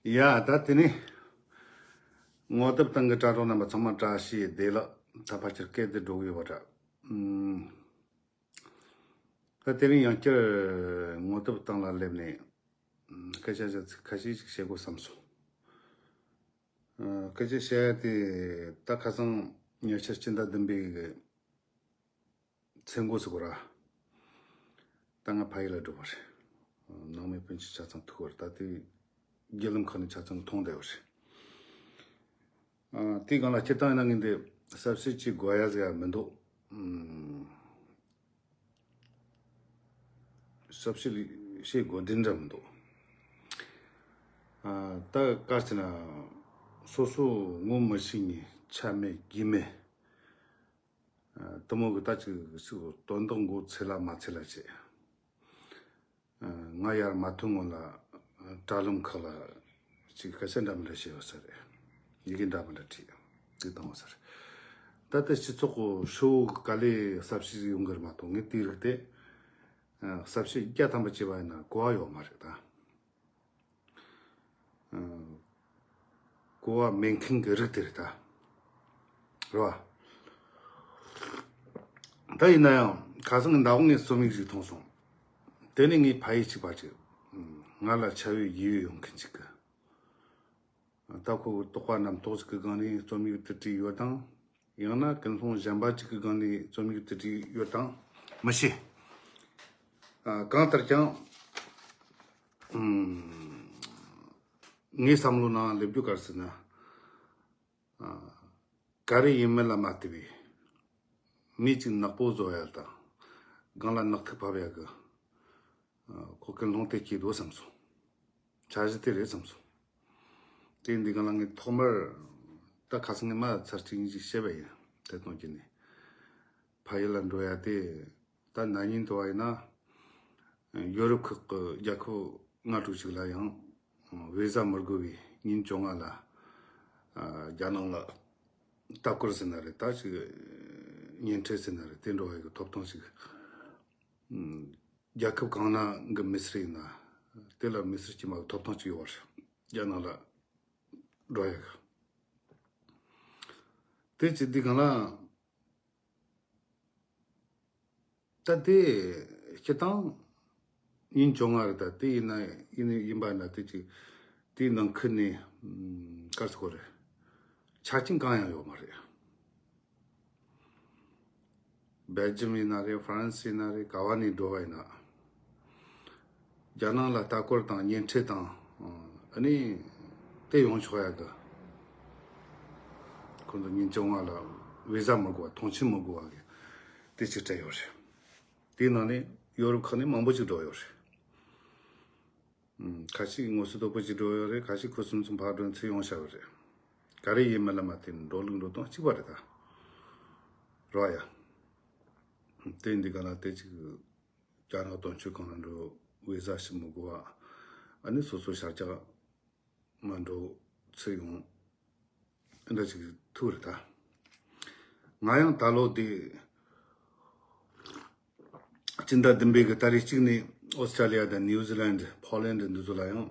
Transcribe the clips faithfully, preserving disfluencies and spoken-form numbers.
ཡ་ད་དེ་ནས་ངོ་དེབ་སྟེང་གི་དྲ་གྲོགས་རྣམ་པ་ཚང་མ་བཀྲ་ཤིས་བདེ་ལེགས། ད་ཕལ་ཆེར་སྐད་དེ་འགྲོ་གི་ཡོད་པ་འདྲ། ཨུམ། ད་དེ་རིང་ཡང་བསྐྱར་ངོ་དེབ་སྟེང་ལ་སླེབས་ནས་ཨུམ་སྐད་ཆ་ཞིག་ཁ་ཤས་ཤིག་བཤད་དགོས་བསམ་སོང་། ཨ། སྐད་ཆ་བཤད་ཡ་དེ་ད་ཁ་སང་ཉེ་ཆར་སྤྱི་ཟླ་བདུན་པའི་གི་མཚན་འགོ་ཟེར་གོ་ར། ད་ང་ཕ་ཡུལ་ལ་འགྲོ་བ་རེད། ནང་མི་སྤུན་མཆེད་ཆ་ཚང་ཐུག་པར་ད་དེ་རྒྱུ་ལམ་ཁག་ནས་ཆ་ཚང་མཐོང་བསྡད་པ་རེད། ཨ། དེའི་སྒང་ལ་སྤྱིར་བཏང་ཡིན་ན་ངས་འདི་གསལ་བཤད་ཅིག་དགོས་ཡ་ཟེར་ཡ་མི་འདུག་ཨུམ། གསལ་བཤད་བཤད་དགོས་དོན་འདྲ་མི་འདུག་ཨ། ད་ག་རེ་ཟེར་ན་སོ་སོ་ངོ་མི་ཤེས་མཁན་ཆ་མེད་རྒྱུས་མེད། ཨ། དེ་མོ་གི་ད་ཅིག་ཅིག་དོན་དག་མགོ་ཚོས་ལ་མ་ཚོས་ལ་བྱེད། ཨ། ང་ཡར་མ་ཐོན་སྔོན་ལ་ཨ་དྲ་ལམ་ཁག་ལ་ཅིག་སྐད་ཆ་འདྲ་མི་འདྲ་བཤད་ཡོད་ས་རེད། ཡི་གེ་འདྲ་མི་འདྲ་བྲིས་དེ་བཏང་ཡོད་ས་རེད། ད་ལྟ་སྤྱི་ཚོགས་ཀྱི་ཧྲིལ་བོ་ག་ལེ་གསལ་བཤད་ཡོང་གི་རེད་མ་གཏོགས་ངས་དེའི་རིགས་དེ་ཨ་གསལ་བཤད་བརྒྱ་ཐམ་པ་བྱས་པ་ཡིན་ན་གོ་བ་ཡོད་མ་རེད་ད། ཨ། གོ་བ་མེད་མཁན་གྱི་རིགས་དེ་རེད་ད། རེད་བ། ད་ཡིན་ན་ཡང་ཁ་སང་གི་ཟླ་བ་ངས་རྩོམ་ཡིག་ཅིག་མཐོང་སོང་། དེ་ནི་ངའི་ཕ་ཡུལ་གཅིག་པ་ཅིག་ང་ལ་ཆ་བའི་ཡུལ་ཡོད་མཁན་ཅིག་གི། ད་ཁོ་གི་རྟོག་པ་རྣམ་རྟོག་ཅིག་གི་སྒང་ནས་རྩོམ་ཡིག་དེ་བྲིས་ཡོད་དང་། ཡང་ན་ཀུན་སློང་གཞན་པ་ཅིག་གི་སྒང་ནས་རྩོམ་ཡིག་དེ་བྲིས་ཡོད་དང་མི་ཤེས། ཨ། གང་ལྟར་ཀྱང་། ཨུམ། ངའི་བསམ་བློ་ནང་སླེབས་རྒྱུ་ག་རེ་ཟེར་ན། ཨ། ག་རེ་ཡིན་མིན་ལ་མ་ལྟོས་པའི་མི་གཅིག་ནག་པོ་བཟོ་ཡ་དང་སྒང་ལ་ནག་ཐིག་ཕབ་ཡ་གི། ཨ། ཁོ་ཀུན་སློང་དེ་སྐྱེས་འདུག་བསམ་སོང་། འཆར་གཞི་དེ་རེད་བསམ་སོང་། དེ་འདི་སྒང་ལ་ངས་ཐོག་མར་ད་ཁ་སང་ངས་མ་ཚར་གཅིག་གཉིས་ཤིག་བཤད་པ་ཡིན། དེ་གཏོང་རྒྱུ་ནི་ཕ་ཡུལ་ལ་འགྲོ་ཡ་དེ། ད་ན་ནིང་དུ་བ་ཡིན་ན་ཡོ་རོབ་ཁག་གི་རྒྱལ་ཁབ་ལྔ་དྲུག་ཅིག་ལ་ཡང་བི་ཟ་མི་དགོས་པའི་ཉིན་བཅོ་ལྔ་ལ་ཨ་རྒྱ་ནག་ལ་ལྟ་སྐོར་ཟེར་ན་རེད། ད་ཅིག་ཉིན་ཁྲི་ཟེར་ན་རེད། དེ་འགྲོ་བ་ཡི་གི་ཐོབ་ཐང་ཅིག་ཨ་རྒྱལ་ཁབ་གང་ན་གི་མི་སེར་ཡིན་ན་དེ་ལ་མི་སེར་སྐྱེས་མ་གི་ཐོབ་ཐང་ཅིག་ཡོད་པ་རེད། རྒྱ་ནག་ལ་འགྲོ་ཡ་གི། དེ་ཅི་འདི་གང་ལ། ད་དེ་སྤྱིར་བཏང་ཉིན་བཅོ་ལྔ་རེད། ད་དེ་ཡིན་ན་ཡིན་ཡིན་པ་ན་དེ་ཅིག་དེའི་ནང་ཁུལ་ནས་ཨམ་ག་རེ་ཟེར་དགོས་རེད། ཆ་རྐྱེན་གང་ཡང་ཡོད་མ་རེད། སྦེལ་ཇམ་ཡིན་ན་རེད། ཧྥ་རན་སི་ཡིན་ན་རེད། ག་བ་ནས་འགྲོ་བ་ཡིན་ན། རྒྱ་ནག་ལ་ལྟ་སྐོར་དང་ཉིན་ཁྲི་དང་། ཨ་ནི་དེ་ཡོང་ཆོག་ཡ་གི། ཁོང་ཚོ་ཉིན་བཅོ་ལྔ་ལ་བི་ཟ་མི་དགོས་པ། ཐོངས་མཆན་མི་དགོས་པ་གི་དེ་ཅིག་སྤྲད་ཡོད་རེད། དེའི་ནང་ནས་ཡོ་རོབ་ཁག་ནས་མང་པོ་ཅིག་འགྲོ་ཡོད་རེད། ཨུམ། ཁ་ཤས་ངོ་སོ་དོད་པོ་ཅིག་འགྲོ་ཡོད་རེད། ཁ་ཤས་ཁོ་སུམ་ཚུམ་ཕར་འགྲོ་ཚུར་ཡོང་བྱ་བ་རེད། ག་རེ་ཡིན་མིན་ལ་མ་ལྟོས་ནས་འགྲོ་ལུགས་འགྲོ་སྟངས་གཅིག་པ་རེད་ད། རེད་ཡ། དེ་འདི་ག་ལ་དེ་ཅིག་རྒྱ་ནག་དོན་གཅོད་ཁང་ལ་འགྲོ། བི་ཟ་ཞིག་མི་དགོས་པ། ཨ་ནི་སོ་སོ་ཤར་རྒྱག་མ་འགྲོ་ཚུར་ཡོང་། འདྲ་ཅིག་ཐུག་རེད་ད། ང་ཡང་ད་ལོ་དེ་སྤྱི་ཟླ་བདུན་པའི་གི་ཏ་རིག་གཅིག་ནས་ཨོ་སི་ཀྲ་ལི་ཡ་དང་ནིའུ་ཛི་ལན་ཌི། ཕོ་ལན་ཌི་འདི་ཚོ་ལ་ཡང་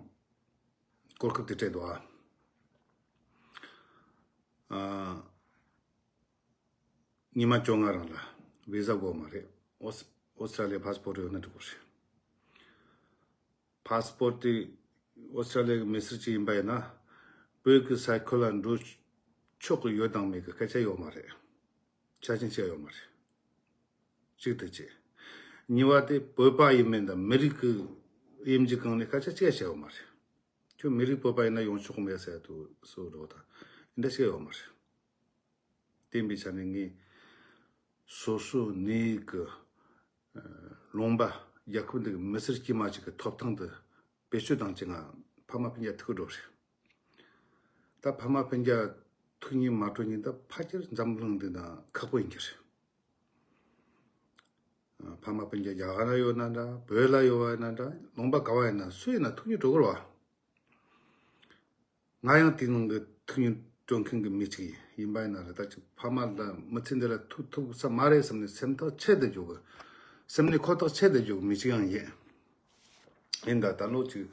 གོ་སྐབས་དེ་སྤྲད་འདུག་ཨ། ཨ། ཉི་མ་བཅོ་ལྔ་རིང་ལ་བི་ཟ་དགོས་མ་རེད། ཨོ་སི་ཨོ་སི་ཀྲ་ལི་ཡ་ཕ་སི་པོར་ཊི་ཡོད་ན་འགྲིག་གི་རེད། ཕ་སི་པོར་ཊི་དེ་ཨོ་སི་ཀྲ་ལི་ཡ་གི་མི་སེར་ཅིག་ཡིན་པ་ཡིན་ན་བོད་ཀྱི་ས་ཁུལ་ལ་འགྲོ་ཆོག་གི་ཡོད་དང་མེད་ཀྱི་སྐད་ཆ་ཡོད་མ་རེད། ཆ་རྐྱེན་བཅས་ཡོད་མ་རེད། གཅིག་དེ་བྱས། གཉིས་པ་དེ་བོད་པ་ཡིན་མིན་དང་མི་རིགས་ཀྱི་དབྱིན་ཇི་སྒང་ནས་སྐད་ཆ་གཅིག་བཤད་ཡོད་མ་རེད། ཁྱོད་མི་རིགས་བོད་པ་ཡིན་ན་ཡོང་ཆོག་གི་མེད་ཟེར་དུས་སུ་རོགས་དང་འདི་འདྲ་བཤད་ཡོད་མ་རེད། བསྟན་པའི་ཆ་ནས་ངས་སོ་སོ་ནས་གི་ལུང་པ་རྒྱལ་ཁབ་འདི་གི་མི་སེར་དཀྱུས་མ་ཅིག་གི་ཐོབ་ཐང་དུ་བེད་སྤྱོད་བཏང་ཅིག་ང་ཕ་མ་སྤུན་ཀྱག་ཐུག་འགྲོ་རེད། ད་ཕ་མ་སྤུན་ཀྱག་ཐུག་ཉིན་མ་འགྲོ་ཉིན་ད་ཕལ་ཆེར་འཛམ་གླིང་འདི་ན་ཁག་པོ་ཡིན་གྱི་རེད། ཕ་མ་སྤུན་ཀྱག་རྒྱ་གར་ན་ཡོད་ན་འདྲ། བོད་ལ་ཡོད་པ་ཡིན་ན་འདྲ། ལུང་པ་ག་བ་ཡིན་ན་སུ་ཡིན་ན་ཐུག་ཉིན་འགྲོ་གི་རེད་བ། ང་ཡང་དེའི་ནང་གི་ཐུགས་སྨོན་སྤྲོ་མཁན་གྱི་མི་གཅིག་ཡིན། ཡིན་པ་ཡིན་ན་རེད། ད་ཅིག་ཕ་མ་ལ་མི་ཚེ་འདི་ལ་ཐུག་ཐུབ་ས་མ་རེད་བསམ་ནས་སེམས་ཐག་ཆད་དུ་འཇུག་གི། སེམས་ནས་ཁོ་ཐག་ཆད་དུ་འཇུག་གི་མི་གཅིག་ཡང་ཡིན། ཡིན་ད་ད་ལོ་ཅིག་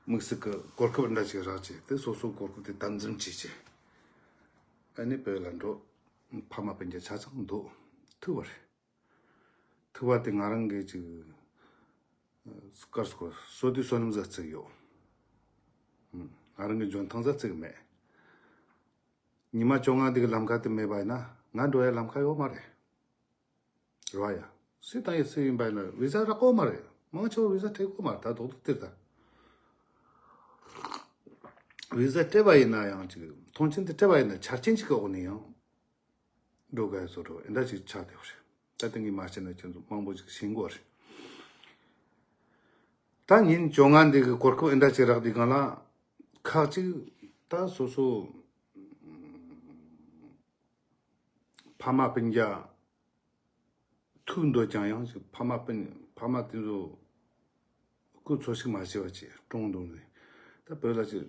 དམིགས་བསལ་གྱི་གོ་སྐབས་འདྲ་ཅིག་རག་བྱས་ཏེ་སོ་སོའི་གོ་སྐབས་དེ་དམ་འཛིན་བྱས་བྱས། ཨ་ནི་བོད་ལ་འགྲོ། ཕ་མ་སྤུན་ཀྱག་ཆ་ཚང་འདུག། ཐུག་པ་རེད། ཐུག་པ་དེ་ང་རང་གིས་ཅིག་སྐར་སྐོར་སོ་དུས་སོ་ནམ་ཟ་བརྩིགས་ཡོད། ང་རང་གི་འཇོན་ཐང་ཟ་བརྩིགས་མེད། ཉི་མ་བཅོ་ལྔ་འདི་གི་ལམ་ཁ་དེ་མེད་པ་ཡིན་ན་ང་འགྲོ་ཡ་ལམ་ཁ་ཡོད་མ་རེད། རེད་བ་ཡ། སུས་བཏང་ཡ་སུ་ཡིན་པ་ཡིན་ན་བི་ཟ་རག་གོ་མ་རེད། མང་ཆེ་བ་བི་ཟ་སྤྲད་གོ་མ་རེད། ད་རྡོག་རྡོག་སྟེར་ད། བི་ཟ་སྤྲད་པ་ཡིན་ན་ཡང་ཅིག་མཐོང་ཆེན་དེ་སྤྲད་པ་ཡིན་ན་ཆ་རྐྱེན་ཅིག་གི་འོག་ནས་ཡང་འགྲོ་དགོས་ཡ་བཟོ་འགྲོ་ཨེ་འདྲ་ཅིག་ཆགས་བསྡད་པ་རེད། ད་དེ་ངས་མ་བཤད་ན་ཁྱེད་ཚོ་མང་པོ་ཅིག་ཤེས་གོ་རེད། ད་ཉིན་བཅོ་ལྔ་འདི་གི་གོ་སྐབས་ཨེ་འདྲ་ཅིག་རག་དུས་སྒང་ལ་ཁག་ཅིག་ད་སོ་སོ་ཕ་མ་སྤུན་ཀྱག་ཐུག་འདོད་ཀྱང་ཡང་ཅིག་ཕ་མ་སྤུན་ཕ་མ་དེ་ཚོ་སྐུ་འཚོ་ཞིག་མ་བྱས་པ་ཅིག་གྲོངས་འདུག་ནས། ད་བོད་ལ་ཅིག་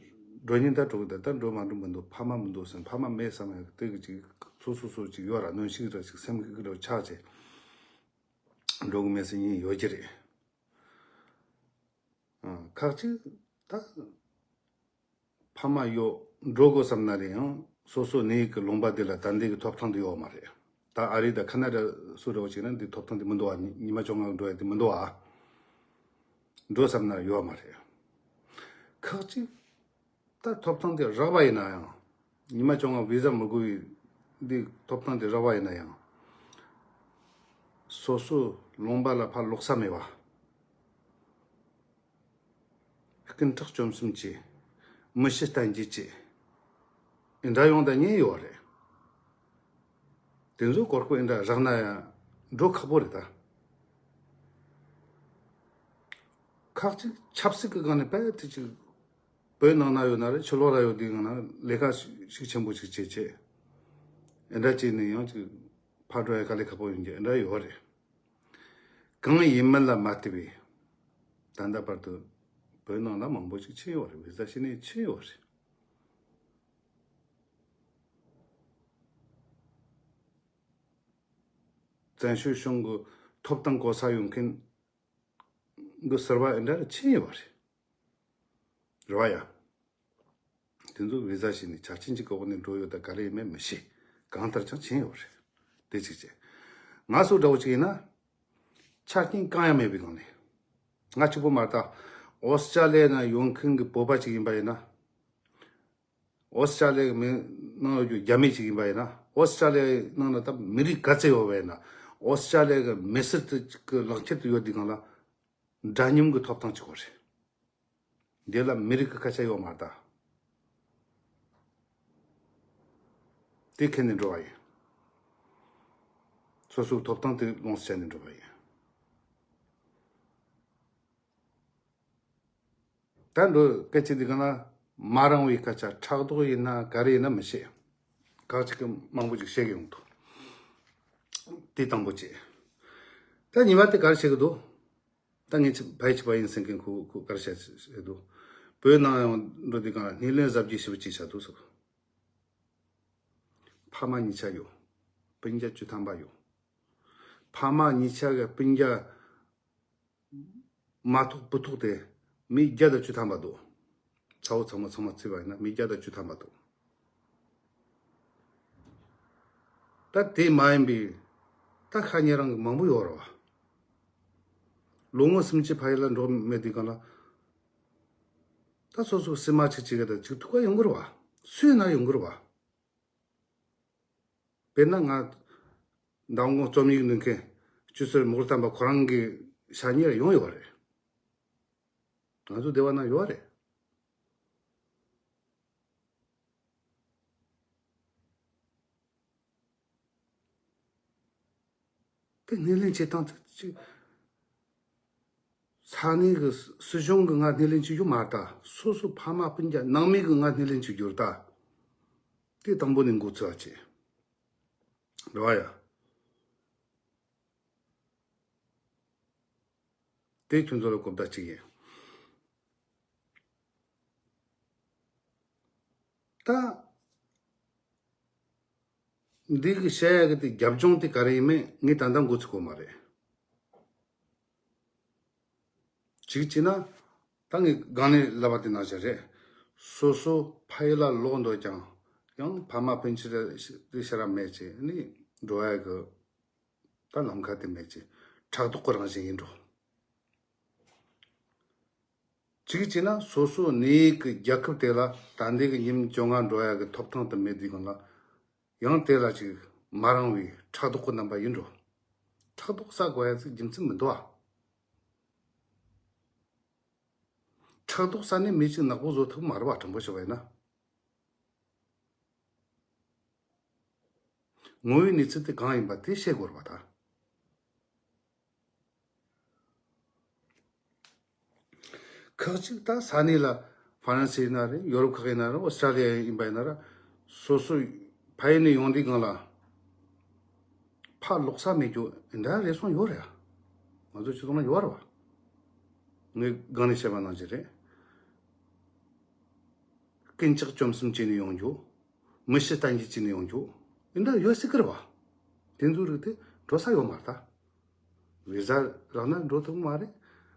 འགྲོ་ཉིན་ད་འགྲོ་གི་ད་ད་འགྲོ་མ་འགྲོ་མི་འདུག། ཕ་མ་མི་འདུག་ཟེར་ཕ་མ་མེད་བསམ་ཡང་དེ་གི་ཅིག་སོ་སོ་སོ་ཅིག་ཡོད་ར་གནོན་ཤུགས་ར་ཅིག་སེམས་ཀྱི་ར་ཆགས་བྱས་འགྲོ་གི་མེད་ཟེར་ཉིན་ཡོད་ཀྱི་རེད། ཁག་ཅིག་ད་ཕ་མ་ཡོད་འགྲོ་དགོས་བསམ་ན་རེད་ཡང་སོ་སོ་གནས་ཡུལ་གྱི་ལུང་པ་དེ་ལ་ད་འདི་གི་ཐོབ་ཐང་དེ་ཡོད་མ་རེད། ད་ཨ་རི་དང་ཁ་ན་ཌ་སུ་འདྲ་བོ་ཅིག་ན་འདི་ཐོབ་ཐང་དེ་མི་འདུག་ཨ། ཉི་མ་བཅོ་ལྔ་འགྲོ་ཡ་དེ་མི་འདུག་ཨ། འགྲོ་བསམ་ན་ཡོད་མ་རེད། ཁག་ཅིག་ད་ཐོབ་ཐང་དེ་རག་པ་ཡིན་ན་ཡང་ཉི་མ་བཅོ་ལྔ་བི་ཟ་མི་དགོས་པའི་འདི་ཐོབ་ཐང་དེ་རག་པ་ཡིན་ན་ཡང་སོ་སོ་ལུང་པ་ལ་ཕར་ལོག་ས་མེད་པ། རྐུན་ཁྲག་བཅོམ་གསུམ་བྱས། མི་ཤི་རྟ་འགྱེལ་བྱས། ཨེ་འདྲ་ཡོང་ད་ཉེན་ཡོད་རེད། དེ་ཚོ་གོ་སྐབས་ཨེ་འདྲ་རག་ན་ཡང་འགྲོ་ཁག་པོ་རེད་ད། ཁག་ཅིག་ཆབ་སྲིད་ཀྱི་སྒང་ནས་དཔེ་དེ་ཅིག་བོད་ནང་ན་ཡོད་ན་རེད། ཕྱི་ལོགས་ལ་ཡོད་དུས་སྒང་ན་ལས་ཀ་ཤུགས་ཆེན་པོ་ཅིག་བྱེད་བྱེད། ཨེ་འདྲ་བྱས་ནས་ཡང་ཅིག་ཕར་འགྲོ་ཡ་དཀའ་ལས་ཁག་པོ་ཡོང་རྒྱུ་ཨེ་འདྲ་ཡོད་རེད། གང་ཡིན་མིན་ལ་མ་ལྟོས་པའི་ད་ལྟ་བར་དུ་བོད་ནང་ལ་མང་པོ་ཞིག་ཕྱིན་ཡོད་རེད། བི་ཟ་ཞིག་ནས་ཕྱིན་ཡོད་རེད། བཙན་བྱོལ་གཞུང་གི་ཐོབ་ཐང་གོ་ས་ཡོད་མཁན་གྱི་ཟུར་པ་ཨེ་འདྲ་ཕྱིན་ཡོད་རེད། རེད་བ་ཡ། དེ་ཚོ་བི་ཟ་ཞིག་ནས་ཆ་རྐྱེན་གཅིག་གི་འོག་ནས་འགྲོ་ཡོད་ད་ག་རེ་ཡིན་མིན་མི་ཤེས། གང་ལྟར་ཀྱང་ཕྱིན་ཡོད་རེད། དེ་གཅིག་བྱས། ང་ཚོ་འདྲ་བོ་གཅིག་ཡིན་ན། ཆ་རྐྱེན་གང་ཡང་མེད་པའི་སྒང་ནས། ང་གཅིག་པོ་མ་རེད་ད། ཨོ་སི་ཀྲ་ལི་ཡ་ན་ཡོད་མཁན་གྱི་བོད་པ་གཅིག་ཡིན་པ་ཡིན་ན། ཨོ་སི་ཀྲ་ལི་ཡ་གི་མི་ནང་ཡོད་རྒྱུ་རྒྱ་མི་གཅིག་ཡིན་པ་ཡིན་ན། ཨོ་སི་ཀྲ་ལི་ཡ་ནང་ལ་ད་མི་རིགས་ག་ཚད་ཡོད་པ་ཡིན་ན། ཨོ་སི་ཀྲ་ལི་ཡ་གི་མི་སེར་དེ་གཅིག་གི་ལག་ཁྱེར་དུ་ཡོད་དུས་སྒང་ལ། འདྲ་མཉམ་གྱི་ཐོབ་ཐང་གཅིག་པོ་རེད། འདི་ལ་མི་རིགས་ཀྱི་སྐད་ཆ་ཡོད་མ་རེད་ད། དེ་ཁྱེར་ནས་འགྲོ་བ་ཡིན། སོ་སོའི་ཐོབ་ཐང་དེ་ལོངས་སུ་སྤྱད་ནས་འགྲོ་བ་ཡིན། ད་འགྲོ་སྐད་ཆ་འདི་ག་ན་མ་རང་བའི་སྐད་ཆ་ཕྲག་དོག་ཡིན་ན་ག་རེ་ཡིན་ན་མི་ཤེས། ཁག་ཅིག་གི་མང་པོ་ཅིག་བཤད་གི་ཡོང་འདུག། དེ་དང་པོ་བྱས། ད་གཉིས་པ་དེ་ག་རེ་བཤད་གི་འདུག། ད་ངས་ཕལ་ཆེར་བ་ཡིན་ཟེར་མཁན་ཁོ་ཁོ་ག་རེ་བཤད་ཟེར་འདུག། བོད་ནང་ཡང་འགྲོ་དུས་གང་ལ་སྣེ་ལེན་གཟབ་རྒྱས་ཞེ་པོ་ཅིག་བྱ་འདུག་ཟེར། ཕ་མ་གཉིས་ཆ་ཡོད། སྤུན་ཀྱག་བཅུ་ཐམ་པ་ཡོད། ཕ་མ་གཉིས་ཆ་གི་སྤུན་ཀྱག་མ་ཐོག་བུ་ཐོག་དེ་མི་བརྒྱ་དང་བཅུ་ཐམ་པ་འདུག། ཚ་བོ་ཚང་མ་ཚང་མ་བརྩིས་པ་ཡིན་ན་མི་བརྒྱ་དང་བཅུ་ཐམ་པ་འདུག། ད་དེ་མ་ཡིན་པའི་ད་ཤ་ཉེ་རང་གི་མང་པོ་ཡོད་རེད་བ། ལོ་ངོ་སུམ་ཅུ་ཕ་ཡུལ་ལ་འགྲོ་མེད་དུས་གང་ལ། ད་སོ་སོ་སེམས་མ་ཆེ་ཆེ་ག་ད་ཅིག་ཐུག་པ་ཡོང་གི་རེད་བ། སུས་ན་ཡོང་གི་རེད་བ། དཔེར་ན་ང་མདང་དགོང་རྩོམ་ཡིག་འདོན་མཁན་སྤྱི་ཟུར་མུ་ཁུར་ཐམ་པ་ཁོ་རང་གི་ཤ་ཉེ་ར་ཡོང་ཡོད་རེད། ང་ཚོ་སྡེ་བ་ན་ཡོད་རེད། དེ་སྣེ་ལེན་བྱེད་སྟངས་དེ་ཅིག་ས་གནས་ཀྱི་སྲིད་གཞུང་གི་ང་སྣེ་ལེན་བྱེད་རྒྱུ་མ་རེད་ད། སོ་སོ་ཕ་མ་སྤུན་ཀྱག་ནང་མི་གི་ང་སྣེ་ལེན་བྱེད་རྒྱུ་རེད་ད། དེ་དང་པོ་ནས་འགོ་ཚུགས་པ་བྱེད། རེད་བ་ཡ། དེ་ཁྱོད་ཚོ་ལ་གོ་བརྡ་གཅིག་ཡིན། ད་འདི་གི་བཤད་ཡ་གི་དེ་རྒྱབ་ལྗོངས་དེ་ག་རེ་ཡིན་མིན་ངས་ད་ལྟ་འགོ་ཚུགས་གོ་མ་རེད། གཅིག་བྱས་ན་ ད་ངས་སྒང་ནས་ལབ་པ་དེ་ནང་བཞིན་རེད། སོ་སོ་ཕ་ཡུལ་ལ་ལོག་འདོད་ཀྱང་ཡང་ཕ་མ་སྤུན་མཆེད་དེ་ཤ་ར་མེད་ཅེས་ནི་འགྲོ་ཡ་གི་ད་ལམ་ཁ་དེ་མེད་ཅེས་ཕྲག་དོག་གི་རང་བཞིན་ཡིན་འགྲོ། གཅིག་བྱས་ན་སོ་སོ་གནས་ཡུལ་གྱི་རྒྱལ་ཁབ་དེ་ལ་ད་ལྟའི་གི་ཉིན་བཅོ་ལྔ་འགྲོ་ཡ་གི་ཐོབ་ཐང་དུ་མེད་དུས་གང་ལ་ཡང་དེ་ལ་ཅིག་མ་རངས་པའི་ཕྲག་དོག་གི་རྣམ་པ་ཡིན་འགྲོ། ཕྲག་དོག་ཟ་དགོས་ཡ་ཅིག་རྒྱུ་མཚན་མི་འདུག་ཨ། ཕྲག་དོག་ཟ་ནས་མི་ཅིག་ནག་པོ་བཟོ་ཐུབ་མ་རེད་བ། དྲང་པོ་བཤད་པ་ཡིན་ན། ངོ་བོའི་གནས་ཚུལ་དེ་གང་ཡིན་པ་དེ་ཤེས་དགོས་རེད་བ་ད། ཁག་ཅིག་ད་ས་གནས་ལ་ཧྥ་རན་སི་ཡིན་ན་རེད། ཡོ་རོབ་ཁག་ཡིན་ན་རེད། ཨོ་སི་ཀྲ་ལི་ཡ་ཡིན་པ་ཡིན་ན་ར། སོ་སོ་ཕ་ཡུལ་ནས་ཡོང་དུས་སྒང་ལ་ཕ་ལོག་ས་མེད་རྒྱུ་འདྲ་རེ་ཟུང་ཡོད་རེད་ཨ། ང་ཚོ་སྤྱི་ཚོགས་ན་ཡོད་རེད་བ། ངས་སྒང་ནས་བཤད་པ་ནང་བཞིན་རེད། རྐུན་ཇག་བཅོམ་གསུམ་བྱས་ནས་ཡོང་རྒྱུ། མི་ཤི་གཏན་འཁྱེར་བྱས་ནས་ཡོང་རྒྱུ། འདི་འདྲ་ཡོད་སྲིད་ཀི་རེད་བ། དེ་ཚོའི་རིགས་དེ་འགྲོ་ས་ཡོད་མ་རེད་ད། བི་ཟ་རག་ན་འགྲོ་ཐུབ་ཀི་མ་རེད།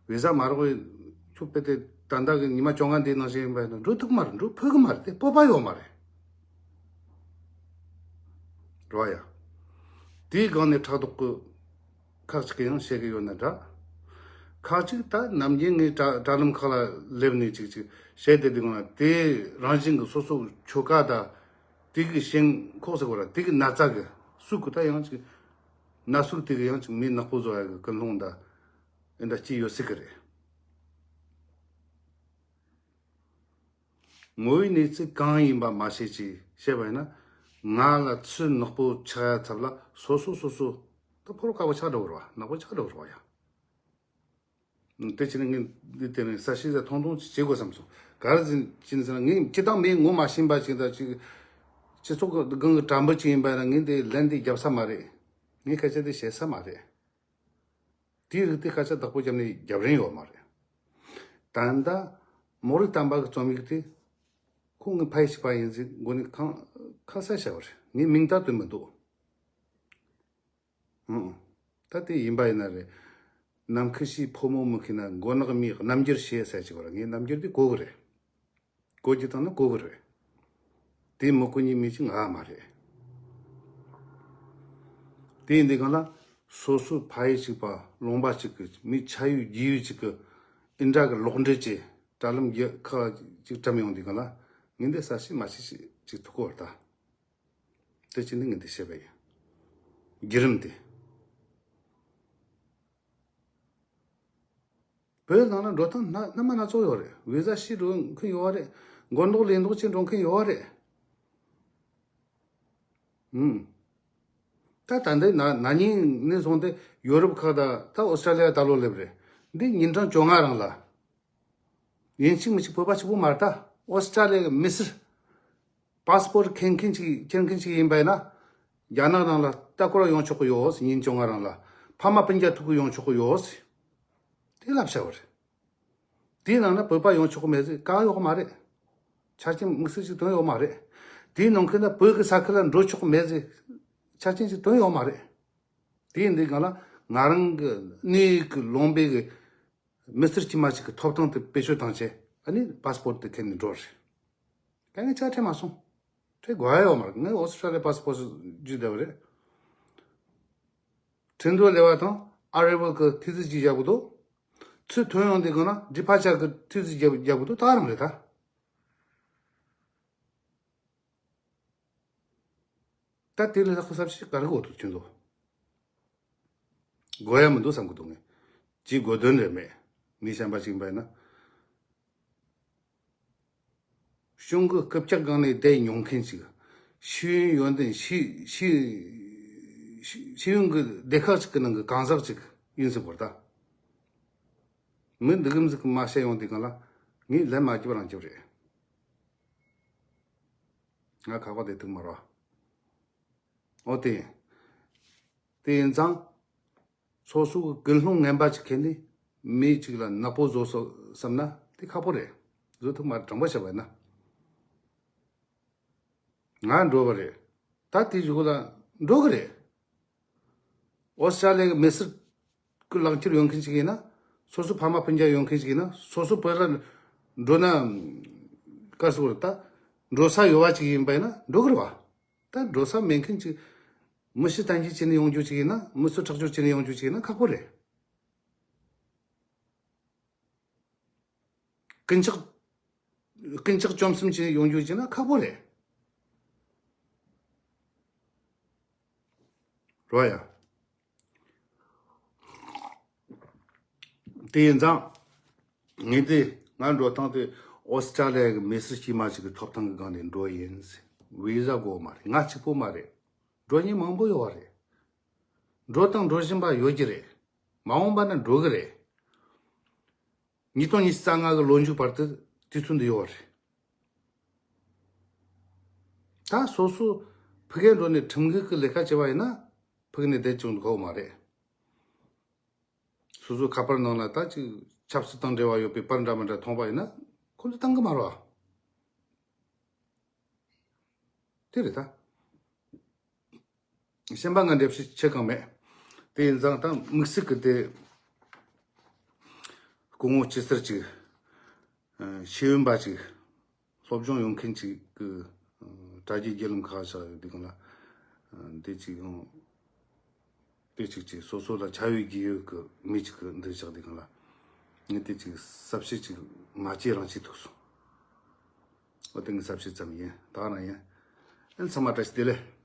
བི་ཟ་མ་རག་པའི་ཁྱོད་དཔེ་དེ་ད་ལྟ་གི་ཉི་མ་བཅོ་ལྔ་འདིའི་ནང་བཞིན་ཡིན་པ་ཡིན་ན་འགྲོ་ཐུབ་ཀི་མ་རེད། འགྲོ་ཕོད་ཀི་མ་རེད། དེ་སྤོབས་པ་ཡོད་མ་རེད། རེད་བ་ཡ། དེའི་སྒང་ནས་ཕྲག་དོག་གི་ཁག་ཅིག་གིས་ཡང་བཤད་གི་ཡོད་ན་འདྲ། ཁག་ཅིག་ད་ནམ་རྒྱུན་ངས་དྲ་དྲ་ལམ་ཁག་ལ་སླེབས་ནས་ཅིག་ཅིག་བཤད་དེ། དེ་སྒང་ལ་དེ་རང་བཞིན་གི་སོ་སོ་ཆོལ་ཁ་དང་དེ་གི་ཞེན་ཁོག་ཟེར་བ་ར། དེ་གི་ན་ཚ་གི་ཟུག་གི་ད་ཡང་ཅིག་ན་ཟུག་དེ་གི་ཡང་ཅིག་མི་ནག་པོ་བཟོ་ཡ་གི་ཀུན་སློང་ད་ཨེ་འདྲ་ཅིག་ཡོད་སྲིད་གི་རེད། ངོ་བོའི་གནས་ཚུལ་གང་ཡིན་པ་མ་ཤེས་ཅེས་བཤད་པ་ཡིན་ན། ང་ལ་ཚུར་ནག་པོ་ཆགས་ཡ་ཚབ་ལ་སོ་སོ་སོ་སོ་ད་ཕོ་རོག་དཀར་པོ་ཆགས་འགྲོ་བ་རེད་བ། ནག་པོ་ཆགས་འགྲོ་བ་རེད་བ་ཡ། དེ་བྱས་ནས་ངས་འདི་དེ་ནས་ས་ཤི་ཟ་ཐོང་ཐོང་ཅིག་བྱེད་དགོས་བསམ་སོང་། ག་རེ་ཟིན་ཅི་ནས་ཟེར་ན། ངས་སྤྱི་བཏང་མིའི་ངོ་མ་ཤེས་པ་ཅིག་དང་ཅིག་སྤྱི་ཚོགས་ཀྱི་སྒང་གི་དྲ་འབུ་ཅིག་ཡིན་པ་ཡིན་ན་ངས་འདི་ལན་འདི་རྒྱབ་ས་མ་རེད། ངས་སྐད་ཆ་འདི་བཤད་ས་མ་རེད། དེའི་རིགས་དེ་སྐད་ཆ་བདག་པོ་བརྒྱབ་ནས་རྒྱབ་རིན་ཡོད་མ་རེད། ད་ལྟ་མོ་རིགས་དམ་པ་གི་རྩོམ་ཡིག་དེ་ཁོ་ངའི་ཕ་ཡུལ་གཅིག་པ་ཡིན་ཟིག་མགོ་ནས་ཁང་ཁ་ས་བྱ་བ་རེད། ངས་མིང་བཏགས་དོན་མི་འདུག་ཨང་། ད་དེ་ཡིན་པ་ཡིན་ན་རེད། ནམ་མཁའ་ཤི་ཕོ་མོ་མི་ཤི་ན། མགོ་ནག་མིའི་རྣམ་འགྱུར་ཤེས་ཟེར་གཅིག་པ་རེད། ངས་རྣམ་འགྱུར་དེ་གོ་གི་རེད། གོ་རྒྱུ་དང་ནི་གོ་གི་རེད། དེ་མི་གོ་ཉིད་མི་ཅིག་ང་མ་རེད། དེ་ཡིན་དུས་གང་ལ་སོ་སོའི་ཕ་ཡུལ་གཅིག་པ་ལུང་པ་གཅིག་གི་མི་ཆ་ཡུལ་རྒྱུས་ཡུལ་གཅིག་གི་ཨིན་དྲ་གི་ལོག་འགྲེལ་གྱི་དྲ་ལམ་རྒྱུ་ཁག་ཅིག་བཀྲམ་ཡོང་དུས་གང་ལ་ངས་འདི་ས་ཤི་མ་ཤི་ཞིག་ཅིག་ཐུག་གོ་བར་ད། དེ་ཅི་འདི་ངས་འདི་བཤད་པ་ཡིན། བརྒྱུད་རིམ་དེ། བོད་ནང་ལ་འགྲོ་སྟངས་སྣ་སྣ་མ་སྣ་ཚོགས་ཡོད་རེད། བི་ཟ་ཞིག་འགྲོ་མཁན་ཡོད་རེད། མགོ་འདོགས་ལས་འདོགས་ཅིག་འགྲོ་མཁན་ཡོད་རེད། ཨུམ། ད་ད་འདི་ན་ན་ནིང་ནས་བཟུང་སྟེ་ཡོ་རོབ་ཁག་དང་ད་ཨོ་སི་ཀྲ་ལི་ཡ་ད་ལོ་སླེབས་རེད། འདི་ཉིན་གྲངས་བཅོ་ལྔ་རིང་ལ། ཡིན་གཅིག་མིན་གཅིག་བོད་པ་གཅིག་པོ་མ་རེད་ད། ཨོ་སི་ཀྲ་ལི་ཡ་གི་མི་སེར། པ་སི་པོར་འཁྱེར་མཁན་ཅིག་འཁྱེར་མཁན་ཅིག་ཡིན་པ་ཡིན་ན། རྒྱ་ནག་ནང་ལ་ལྟ་སྐོར་ཡོང་ཆོག་གི་ཡོད། ཉིན་བཅོ་ལྔ་རིང་ལ་ཕ་མ་སྤུན་ཀྱག་ཐུག་གི་ཡོང་ཆོག་གི་ཡོད། དེ་ལབ་བྱ་བ་རེད། དེའི་ནང་ན་བོད་པ་ཡོང་ཆོག་གི་མེད་ཟེར་བཀག་ཡོད་མ་རེད། ཆ་རྐྱེན་དམིགས་བསལ་ཅིག་བཏོན་ཡོད་མ་རེད། དེའི་ནང་ཁུལ་ན་བོད་ཀྱི་ས་ཁུལ་ལ་འགྲོ་ཆོག་གི་མེད་ཟེར་ཆ་རྐྱེན་ཅིག་བཏོན་ཡོད་མ་རེད། དེ་ཡིན་དུས་གང་ལ་ང་རང་གི་གནས་ཡུལ་གྱི་ལུང་པའི་གི་མི་སེར་དཀྱུས་མ་ཅིག་གི་ཐོབ་ཐང་དེ་བེད་སྤྱོད་བཏང་བྱས་ཨ་ནི་པ་སི་པོར་དེ་ཁྱེར་ནས་འགྲོ་རེད། དཀའ་ངལ་ཆ་འཕྲད་མ་སོང་། འཕྲད་དགོས་ཡ་ཡོད་མ་རེད། ངས་ཨོ་སི་ཀྲ་ལི་ཡ་པ་སི་པོར་བརྒྱུད་བསྡད་པ་རེད། ཁྲིན་ཏུའུ་སླེབས་པ་དང་ཨ་རི་ཝལ་གྱི་ཐེ་ཚིག་ཅིག་བཞག་གི་འདུག་ཚུར་ཐོན་ཡོང་དུས་སྒང་ལ་ཌི་པ་ཅར་གྱི་ཐེ་ཚིག་བརྒྱབ་བརྒྱབ་གི་འདུག་ད་ག་རང་རེད་ད། ད་དེ་ལས་ལྷག་གི་ས་བྱི་ག་རེ་གོ་ཐུབ་ཁྱོད་ཚོ། དགོས་ཡ་མི་འདུག་བསམ་གི་འདུག་ངས། ཅིག་དགོས་དོན་རེད་མེད། མི་གཞན་པ་ཅིག་ཡིན་པ་ཡིན་ན། གཞུང་གི་རྐུབ་བཀྱག་སྒང་ནས་བསྡད་མྱོང་མཁན་ཅིག་ཤེས་ཡོན་ཡོན་ཏན་ཤེས་ཤེས་ཤེས་ཤེས་ཡོན་གྱི་སྡེ་ཁག་ཅིག་གི་ནང་གི་གང་ཟག་ཅིག་ཡིན་ཟེར་བར་ད། མི་འདི་གམ་ཟིག་གི་མ་བཤད་ཡོང་དུས་སྒང་ལ་ངས་ལན་མ་རྒྱབ་རང་རྒྱབ་རེད། ང་ཁག་པ་དེ་ཐུག་མ་རོགས། ཨོ་དེ། དེ་ཡིན་ཙང་། སོ་སོ་གི་ཀུན་སློང་ངན་པ་ཅིག་ཁྱེར་ནས་མི་གཅིག་ལ་ནག་པོ་བཟོ་སོ་བསམ་ན་དེ་ཁག་པོ་རེད། བཟོ་ཐུབ་མ་རེད། དྲང་པོ་བཤད་པ་ཡིན་ན། ང་འགྲོ་བ་རེད། ད་དེ་གཞུག་ལ་འགྲོ་གི་རེད། ཨོ་སི་ཀྲ་ལི་ཡའི་མི་སེར་གི་ལག་འཁྱེར་ཡོད་མཁན་ཅིག་ཡིན་ན། སོ་སོ་ཕ་མ་སྤུན་ཀྱག་ཡོད་མཁན་ཞིག་ཡིན་ན། སོ་སོ་བོད་ལ་འགྲོ་ན་ག་རེ་ཟེར་དགོས་རེད། ད་འགྲོ་ས་ཡོད་པ་ཅིག་ཡིན་པ་ཡིན་ན་འགྲོ་གི་རེད་བ། ད་འགྲོ་ས་མེད་མཁན་ཅིག་མི་ཤི་དལ་འགྱུར་བྱས་ནས་ཡོང་རྒྱུ་ཅིག་ཡིན་ན། མི་གསོད་ཁྲག་སྦྱོར་བྱས་ནས་ཡོང་རྒྱུ་ཅིག་ཡིན་ན་ཁག་པོ་རེད། ཀུན་ཆག་ཀུན་ཆག་བཅོམ་གསུམ་བྱས་ནས་ཡོང་རྒྱུ་ཅིག་ཡིན་ན་ཁག་པོ་རེད། རོ་ཡ། དེ་ཡིན་ཙང་། ངས་དེ་ང་འགྲོ་སྟངས་དེ་ཨོ་སི་ཀྲ་ལི་ཡ་གི་མི་སེར་དཀྱུས་མ་ཞིག་གི་ཐོབ་ཐང་གི་སྒང་ནས་འགྲོ་ཡིན། བི་ཟ་དགོས་མ་རེད། ང་གཅིག་པོ་མ་རེད། འགྲོ་མཁན་མང་པོ་ཡོད་པ་རེད། འགྲོ་དང་འགྲོ་བཞིན་པ་ཡོད་ཀྱི་རེད། མ་འོངས་པ་ན་འགྲོ་གི་རེད། ཉིས་སྟོང་ཉི་ཤུ་རྩ་ལྔ་གི་ལོ་མཇུག་བར་དུ་དུས་ཚོད་འདི་ཡོད་རེད། ད་སོ་སོ་ཕ་གིར་འགྲོ་ནས་ཁྲིམས་འགལ་གྱི་ལས་ཀ་བྱས་པ་ཡིན་ན་ཕ་གི་ནས་བསྡད་ཆོག་གི་མ་རེད། སོ་སོ་ཁ་པར་ནང་ལ་ད་ཅིག་ཆབ་སྲིད་དང་འབྲེལ་བ་ཡོད་པའི་པར་འདྲ་མི་འདྲ་མཐོང་པ་ཡིན་ན་ཁོ་ཚོས་བཏང་གི་མ་རེད་བ། དེ་རེད་ད། གཞན་པ་ང་འགྲེལ་བཤད་བྱེད་གང་མེད། དེ་ཡིན་ཙང་ད་དམིགས་བསལ་གྱི་དེ་སྐུ་ངོ་སྐྱིད་ཟེར་ཅིག་ཨ་ཤེས་ཡོན་པ་ཅིག་སློབ་སྦྱོང་ཡོད་མཁན་ཅིག་གི་ཨ་དྲ་རྒྱའི་བརྒྱུད་ལམ་ཁག་བཞག་ཡོད་དུས་སྒང་ལ། ཨ་འདི་ཅིག་ཡང་དེ་ཅིག་ཅིག་སོ་སོ་ལ་ཆ་ཡོད་རྒྱུས་ཡོད་གི་མི་ཅིག་གི་འདི་བཞག་དུས་སྒང་ལ། ངས་དེ་ཅིག་གསལ་བཤད་ཅིག་མ་བྱས་རང་བྱས་ཐུག་སོང་། འོ་དེ་ངའི་གསལ་བཤད་ཙམ་ཡིན། ད་ག་རང་ཡིན། ཨ་ཚང་མ་བཀྲ་ཤིས་བདེ་ལེགས།